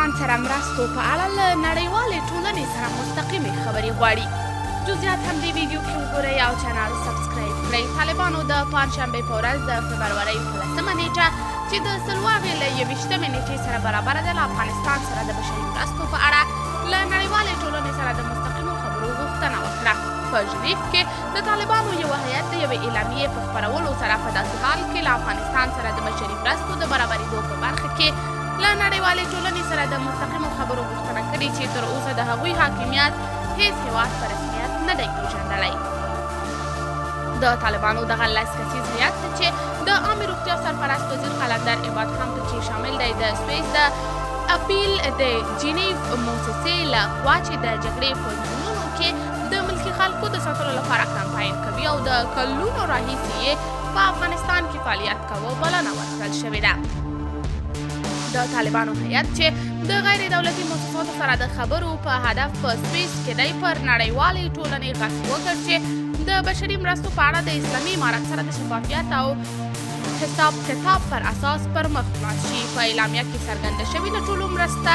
افغانستان سره مرستو په اړه له نړیوالې ټولنې سره مستقیمې خبرې غواړي. جزئیات هم دې ویډیو کې وګورئ او چینل سبسکرایب کړئ. طالبانو د پنجشنبې په ورځ د فبرورۍ په 10مه نیټه چې د سلواغې له 21مې نیټې سره برابره ده، له افغانستان سره د بشري مرستو په اړه له نړیوالې ټولنې سره د مستقیمو خبرو غوښتنه وکړه. په ژنیف کې د طالبانو یوه هیئت د یوې اعلامیې په خپرولو سره په داسې حال کې له افغانستان سره د بشري مرستو د برابرېدو په برخه کې له نړیوالې ټولنې سره د مستقیمو خبرو غوښتنه کړې چې تر اوسه د هغوی حاکمیت هیڅ هیواد په رسمیت نه دی پیژندلی. د طالبانو دغه 10 کسیز هیئت چې د عامې روغتیا سرپرست وزیر قلندر عباد هم پکې شامل دی، د سویس د اپیل د جنیف موسسې له خوا چې د جګړې په زونونو کې د ملکي خلکو د ساتلو لپاره کمپاین کوي او د کلونو راهیسې یې په افغانستان کې فعالیت کاوه، بلنه ورکړل شوې ده. د طالبانو هیئت چې د غیر دولتي موسساتو سره د خبرو په هدف په سویس کې دی، پر نړیوالې ټولنې غږ وکړ چې د بشري مرستو په اړه د اسلامي امارت سره د شفافیت او حساب کتاب پر اساس پر مخ ولاړ شي. په اعلامیه کې څرګنده شوې، له ټولو مرسته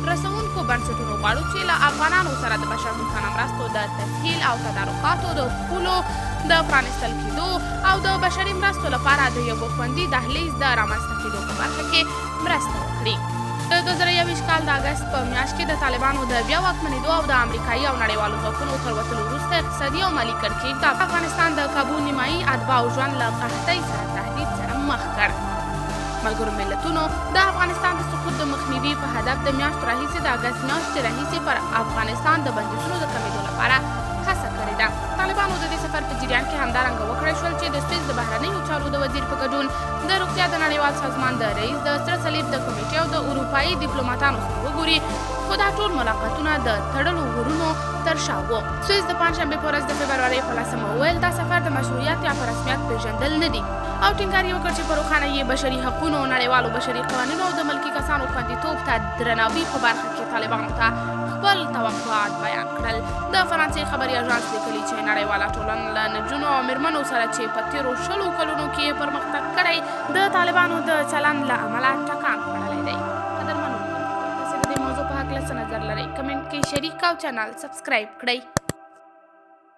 رسونکو بنسټونو غواړو چې له افغانانو سره د بشردوستانه مرستو د تسهیل او تدارکاتو د پولو د پرانیستل کېدو او د بشري مرستو لپاره د یوه خوندي دهلیز د رامنځته کېدو په برخه کې مرسته وکړي. د 2021 کال د اګست په میاشت کې د طالبانو د بیا واکمنېدو او د امریکایي او نړیوالو ځواکونو تر وتلو وروسته اقتصادي او مالي کړکېچ د افغانستان د کابو نیمایي اتباعو ژوند له قحطۍ سره تهدید سره مخ کړ. ملګرو ملتونو د افغانستان د سقوط د مخنیوي په هدف د میاشتو راهیسې د اګست میاشتې راهیسې پر افغانستان د بندیزونو د کمېدو لپاره هڅه کړې ده. طالبانو د دې سفر په جریان کې همدارنګه وکړای شول چې د سویس د بهرنیو چارو د وزیر په ګډون د روغتیا د نړیوال سازمان د رئیس، د سره صلیب د کمېټې او د اروپایي دیپلوماتانو سره وګوري، خو دا ټول ملاقاتونه د تړلو ورونو تر شا وو. سویس د پنجشنبې په ورځ د فبرورۍ په 10مه وویل، دا سفر د مشروعیت یا په رسمیت پېژندل نه دي او ټینګار یې وکړ چې په روښانه یې بشري حقونو، نړیوالو بشري قوانینو او د ملکي کسانو خوندیتوب ته درناوي په برخه کې طالبانو ته خپل توقعات بیان کړل. د فرانسې خبري اژانس لیکلي چې نړیواله ټولنه له نجونو او میرمنو سره چې په تېرو 20 کلونو کې یې پرمختګ کړی، د طالبانو د چلند له امله ټکان خوړلی دی. قدرمنو لیدونکو، تاسې د دې موضوع په هکله څه نظر لرئ؟ کمنټ کې شریک او چینل سبسکرایب کړئ.